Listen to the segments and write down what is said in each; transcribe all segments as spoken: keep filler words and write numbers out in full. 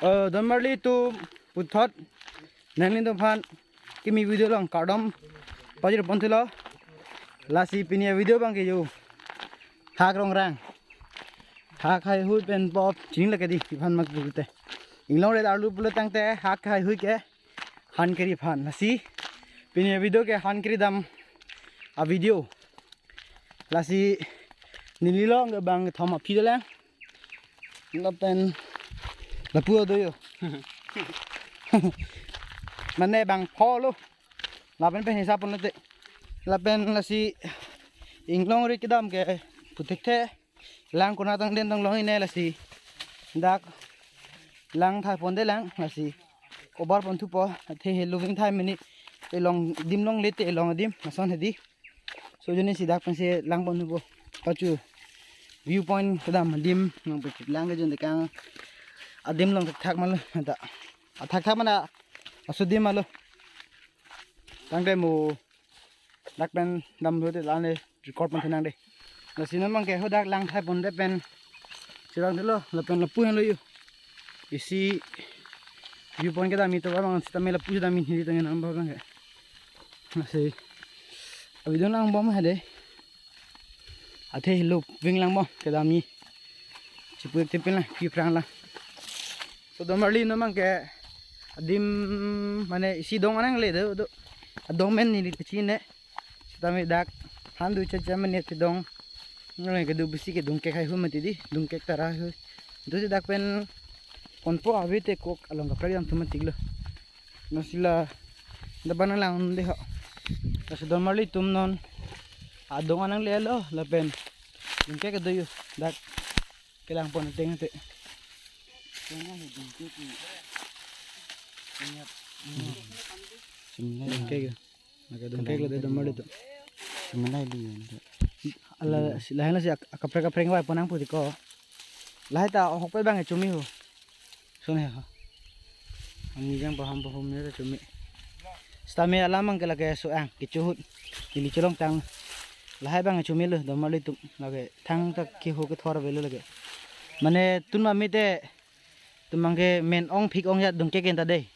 Eh, don marli atum, puthot nanglitum aphan kimi video along kardom pajir ponthulo. Lasi pini avideo abangke yo hak rongrang, hak heihui pen pop chini lake dei, iphan mak pulote. Inglongri arlo pulo tangte hak heihui ke han keri aphan. Lasi pini avideo ke han keri dam avideo. Lasi neli along ke bang kethom aphi dolang. Lapen lapu do yo. Mane bang pho lo. Lapen pen hisap ponlote. Lapen lasi inglongri kedam ke puthekthe. Lang konat tang den tang long ine lasi. Dak lang thai pondelang lasi. Kobar ponthupo, athe helo vingthai mini. Elong adim longle te elong adim, lason hedi. So ajoine si dak pensi lang ponthupo. Pachu view point kedam adim nangpachit lang ke jun dekang. Adim along thakthak malo ta. Athakthak mana aso adim malo. Tangte mo dak pen damlote la-an le record ponthu nang dei. Lasi non abangke hadak lang thai pondet pen chevangthulo, lapen lapu henlo yo. Isi view point kedam ito abang sitame lapu damji neli tang nang abangke. Lasi avideo nangbom hade. Athe helo ving langbom kedamji. Chipu-ik tipin lang, pi phrang lang. So don marli non abangke adim mane isi dong anangle do, do. Adong amen neli kachini. Sitame dak han du cha cha mane ti dong. Nang ke du bisi ke dungkek heihui mati dei, dungkek tara heihui. Itu si dak pen konpo ave te kok along kaprek damthu matik lo. Lasi la dak bang nanglang dei ho. Lasi don marli atum non adong ananglelo lapen dungkek kedo yo dak kelang pon ateng te. Dungkek yo. Maka dungkek lo dei don marli atum. Semenai di. Ala si lahen si ak-, akaprek kaprek vai pon nangpo dei ko. Lahai ta ahok pen bang chumi ho. Son he ho. Ani jang paham paham ne chumi. Sitame alam abangke lake so-ang kecho ahut. Ili cholong tang. Lahai bang chumi lo don marli atum lake thangta keho kethor avelo lake. Mane tun ma mite tumang ke men ong phik ong ya dungkek enta dei.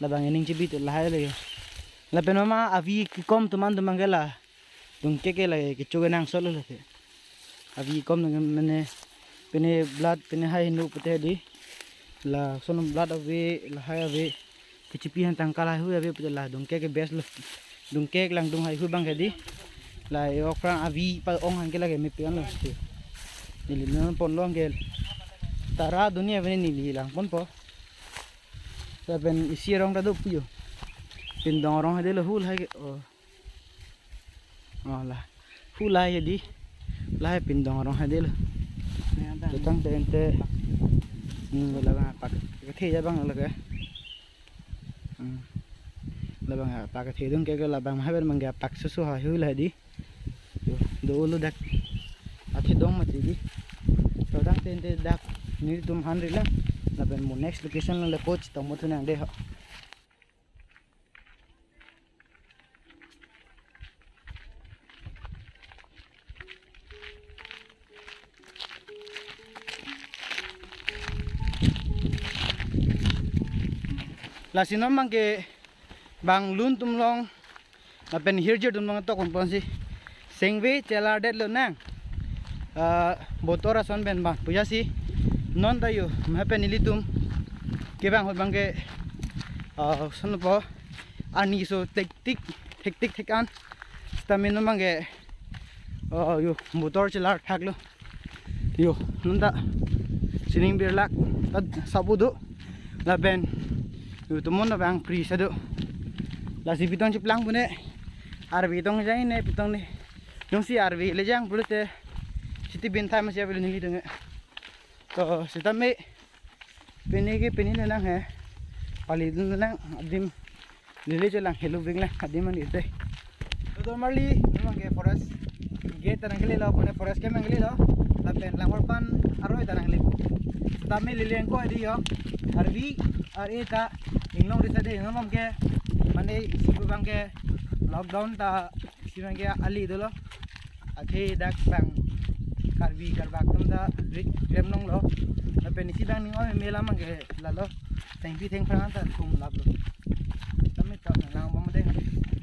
Labang ining chibi tu lahai le yo. Lapen mama avi kekom atum an tumang ke la dungkek ke la kecho ke nangsot lo lake. Avi kekom nang mane pine blood pine hai hinu pute dei. Lason blood ave lahai ave. Kechipi han tangka heihui ave pute la dungkek ke best lo. Dungkek langdung heihui abangke dei. La e-ok phrang avi pa-ong han ke lake mepi an lo. Neli non ponlo ke. Tara dunia ave neli lang ponpo. Lapen isi arong ta do pu yo. Pindong arong hede lo hu lahai ke. Oh. Oh la. Hu lahai dei. Lahai pindong arong hede lo. Tangte ente. Hmm, labang apak. Kethe ja abang lake. Hmm. Labang apak kethe dungkek ke labang mahaber mangga apak susu heihui lahai dei. Yo, dolo dak. Athe dong mati dei. To tangte ente dak nelitum hanri lang. Lapen mo next location lo le coach tong mo thu nang dei ho. Lasi non abangke bang lun atum along lapen hirjir atum along tok ponsi sengve chelar det lonang. Ah, botor ason pen bang puja si non ta yo mahapen nelitum kevang ahut abangke, ah, sonpo arni so thektik thektik thek an sitame non abangke, ah, yo botor chelar thak lo. Yo, non ta sining birlak ta sabu do. Lapen yo tomon abang pri sa do. Lasi pitong chiplang pune. Arve tong jai ne pitong ne. Jongsi arve le jang pulote siti bin thai masi avelo nelitum ke. To sitame pini ke pini le nang he. Pali dun nang adim. Lele chelang helo ving lang adim an ite. To don marli, memang ke forest gate ta nangkele lo, pone forest ke nangkele lo, lapen langor pan aroi ta nangkele. Tame lele angko adi yo, arvi, ar e ta, inglongri sa dei, memang ke, mane isi pu abangke, lockdown ta, isi abangke ali dolo. Athe dak bang Karbi Karbak atum ta rik rem longlo. Lap Pen isi bang ning oi mela mang ke lalo. Thengpi thengphrang ta kum laplo. Kami ta nang bom deng.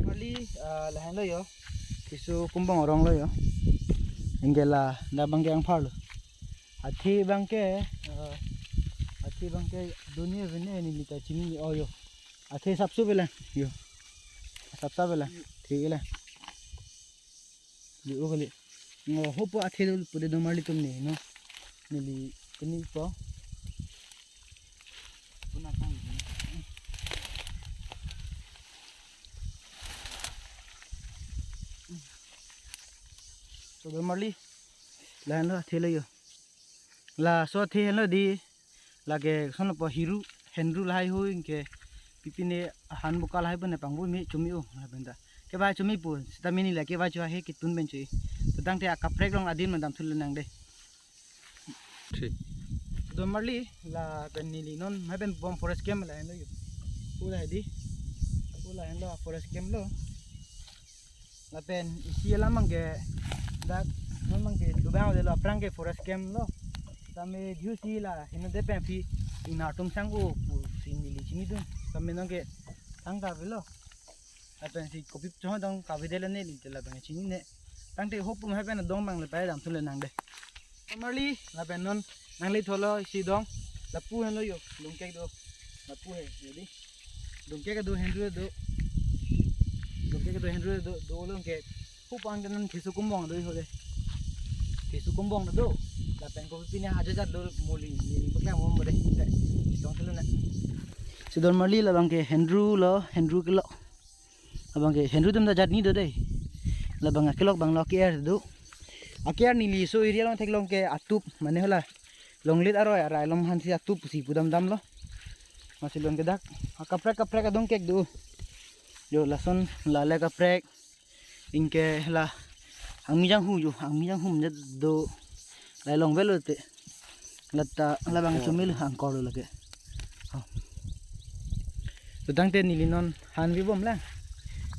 Mali, ah, lahenlo yo. Kisu kumbong aronglo yo. Ingke la dak bang ke angpharlo. Athe bang ke, ah, athe bang ke doni vene neli ta chini ni oyo. Athe sapsu bela yo. Sapsa bela. Thik la. Di o kali. Ngo hopo athe dul pude domarli tum ni no. Neli kani po. Puna pang. So domarli. Lahenlo athe lo yo. Laso athe henlo di. Lake sono po hiru, henru lahai hui ingke pipine han buka lahai pune pangbu mi chumi o, lapen ta. Kevai chumi pu, sita mini la kevai chu ahe kitun pen chu. Tangte akaprek along adin madam thul nang de. Thik. Domarli lapen neli non, mai pen bom forest camp lahenlo yo. Pu lahai di. Pu lahenlo forest camp lo. Lapen isi alam abangke dak non abangke dobang delo aphrang ke forest camp lo. Tame diu si la hino de pen phi ingnar atum sang o pusi neli chinidun. Tame non ke thangta avelo. Lapen si kopi chong dong kave dela neli te labang chinine. Tangte hopu hai pen dong abang le pai dam thule nang de. Domarli lapen non nangli tholo isi dong. Lapu henlo yo, longkek do. Lapu he, jadi. Longkek do, henru do. Longkek do, henru do, do longkek. Hupang dan kisu kumbong do ho de. Kisu kumbong do. Lapen kopine ajat jat do muli ni bakla mom bade. Dong thulu na. Si domarli labang ke henru lo, henru kilo. Labang ke henru atum ta jat ni do de. Labang akelok abang lo aker do. Aker neli so area along theklong ke atup mane hala. Longlit aroi arai along hansi atup si pudam damlo. Masi lon ke dak. Akaprek kaprek adong kek do. Yo lason lale kaprek. Ingke la angmi janghu yo, angmi janghu mene do. Lai long velo te. Lata labang chumi lo angkor lo lake. Oh. Tangte neli non han vi bom la.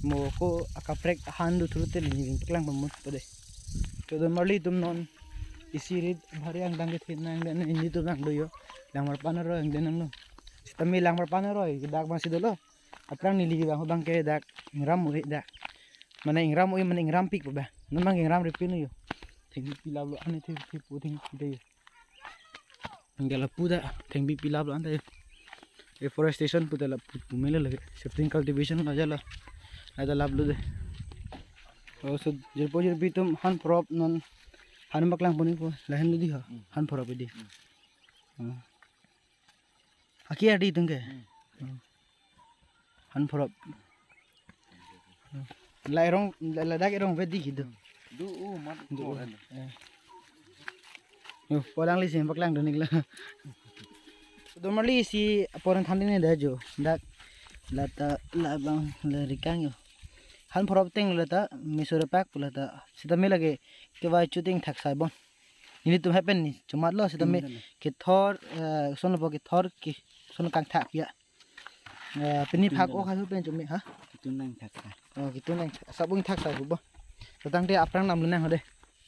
Mo ko akaprek han do thulu te neli paklang pamut pade. To domarli tum non isi rit bhari angdeng kethe nang le neli tum nang do yo. Langmar pan aroi angdeng nang lo. Sitame langmar pan aroi dak abang si dolo. Aphrang neli abang abang ke dak ingram oi dak. Mane ingram oi mane ingram pik ba. Non abang ingram ripin yo. Thengpi laplo ane thengpi pu thengpi de yo. Angke lapu ta thengpi pi laplo ante. Reforestation pu ta lapu pu mele lage. Shifting cultivation la jala. Ada laplo de. Oh, so jirpo jirpi atum han phrop non han paklang puni ko lahenlo di ha. Hmm. Han phrop di. Hmm. Hmm. Aki adi tung ke. Hmm. Hmm. Han phrop. Hmm. La erong, la, ladak erong vedi gitu. Do o mat. Do o. Ko ada. Eh. Yo, po alangli si paklang dun ik la. Domarli si aporan than dini da jo. Dak lata labang le rikang yo. Han phrop ateng lata misore pak pu lata. Sitame lake kevai chuting thak sai bon. Nelitum hai pen ni chomatlo sitame. Hmm, dale. Kethor, eh, sono po kethor ke sono kangthak ya. Eh, pini phak o khai pen chome ha. Kitun nangthak sa. Oh, kitun nangthak. Sabung thak sa bo. Tangte aphrang nam lunang hode.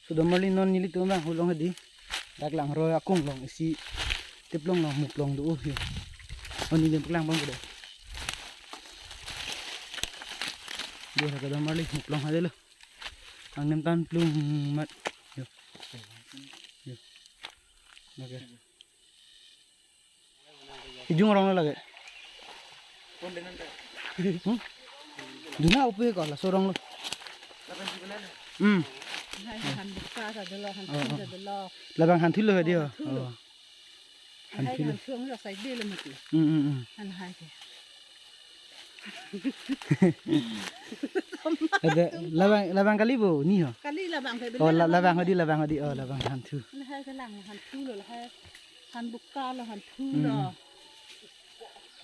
So domarli non nelitum abang hulong hedi. Dak langroi akung along isi tiplong along muplong do uh yo. Oh, neli paklang bang hode. Do ha domarli muplong hade lo. Angnem tan plung mat. Yo. Yo. Oke. Ijung rong lo lake. Hmm? Duna upi ko laso rong lo. Hmm. Hai, han buka ta dolo, han thu ta dolo. Labang han thu lo dia. Han thu lo. Oh. Han thu lo. Hai han thu lo sai de lo mati. Hmm, hmm, hmm. Han hai ke. Ada labang, labang kali bo ni ho. Kali labang ke. Oh, la-, labang hodi, labang hodi. Oh, labang han thu. Lahai ke lang han thu lo, lahai han buka lo, han thu lo. Hmm.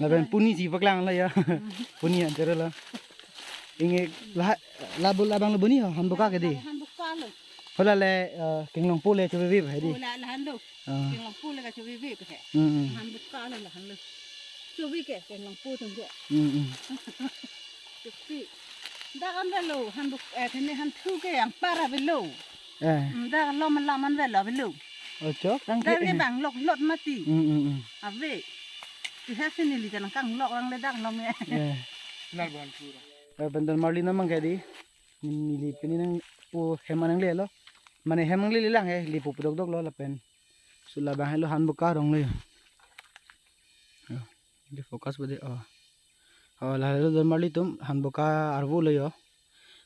Labang puni si paklang lo ya. Hmm. Puni antar lo. Inge la, labo labang lo boni ho, han buka ke di. Han buka lo. Hola le, eh, kenglong po le chobe be hai di. Hola lahan lo. Ah. Kenglong po le ka chobe be he. Hmm, hmm. Han buka lo lahan lo. Chobe ke kenglong po tung ke. Hmm, hmm. Chobe. Dak an velo, han buk, eh, kene han thu ke angpar avelo. Eh. Hmm, dak lo man la man velo avelo. Ochok, tang ke. Dak ne bang lok lot mati. Hmm, hmm, hmm. Ave. Ti ha sini li kan kang lok rang le dak nom ya. Eh. Nar ban pura. Eh, Bandar Marli namang ke di. Neli pini nangpo hem nanglelo. Mane hem nanglele lang he, lepo pudok dok lo lapen. Sula bang helo Hanboka arong lo yo. Yo, di focus bade, oh. Oh, lahelo Donmarli atum Hanboka arvo lo yo.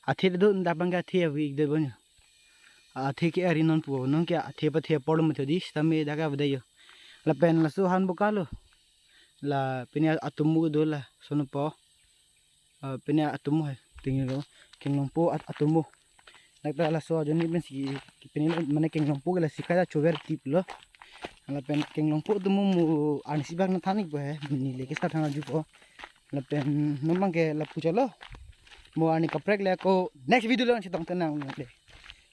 Athe do dak bang ke athe avi ik de bon yo. Athe ke ari non pu, non ke athe pathe apor lo mati di, sitame dak avede yo. Lapen laso Hanboka lo. La pini atomo do lason po. Ah, pini atomo hai. Tinglo. Kenglongpo at-, atomo. Dak ta laso ajoine pensi pini lo mane Kenglongpo ke lasi kaita chover tip lo. Lapen Kenglongpo atomo mo arnisi bak nangthan ikpo he. Neli ke sa than arjupo. Lapen non bang ke lapu chalo. Mo arni kaprek le ako next video lo chetong tenang le.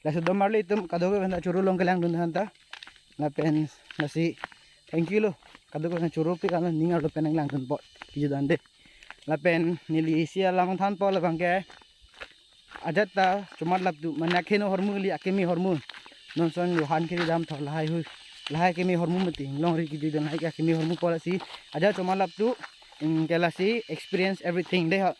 Laso Donmarli atum kadokave aphan ta choro long kelang dun aphan ta. Lapen lasi thank you lo. Kadokave aphan choro pi kan ning arlo pen nanglang dunpo. Kiju dan de. Lapen neli isi alam thanpo labang ke. Ajat ta chomat lap tu mane akheno ahormu kali akeme ahormu. Non son Johan kiri dam tho lahai hui. Lahai akeme ahormu mati. Longri kiju dan lahai akeme ahormu po lasi. Ajat chomat lap tu. Ingke lasi experience everything de ha.